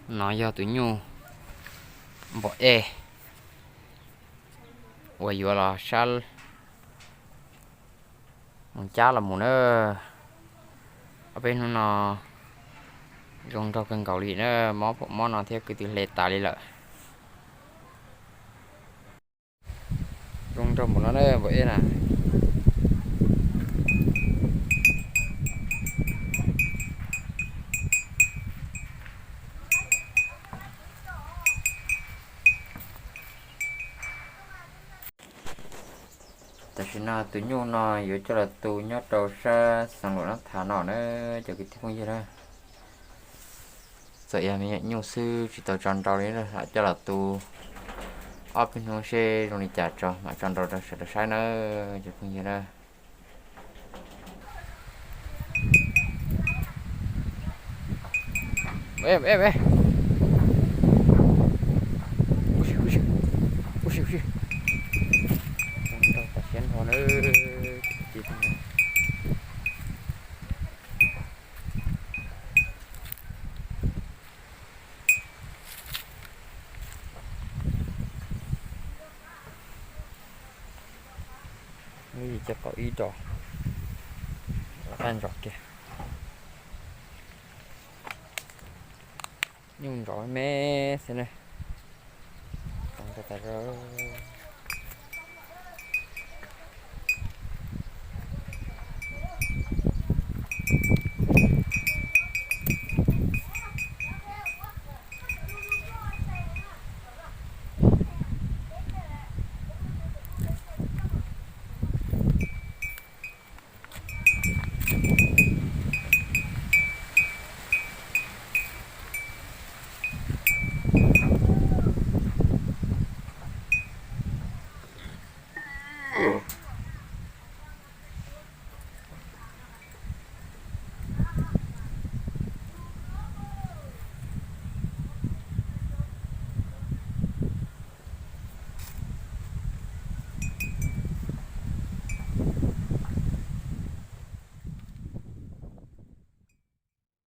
No yog tus nyuj npom ej uas yuav los sab Moos Cab los mus na. Ob peb hnub no zoo nraug kawg nkaus li na, mob pom mob no thiab kwv tw hle tas li lawm. Zoo nraug npaum no na npom ej na. Tam sim no tus nyuj no yuav coj los tu nyob rau sab xeev Luam Nab Thav no na, cov kwv tij phooj ywg na. Txawm yog me nyuam nyuj xwb tsis tau tso nrau li, lam coj los tu ob peb hnub seb zoo li cas tso mam tso nrau rau sawv daws saib na, cov phooj ywg na. Ua si, ua si, ua si. Nrau tas siab nrho na. Lub yim coj tau ib dos, qaij ntsos kiag. Nyuj ntsos me xwb na.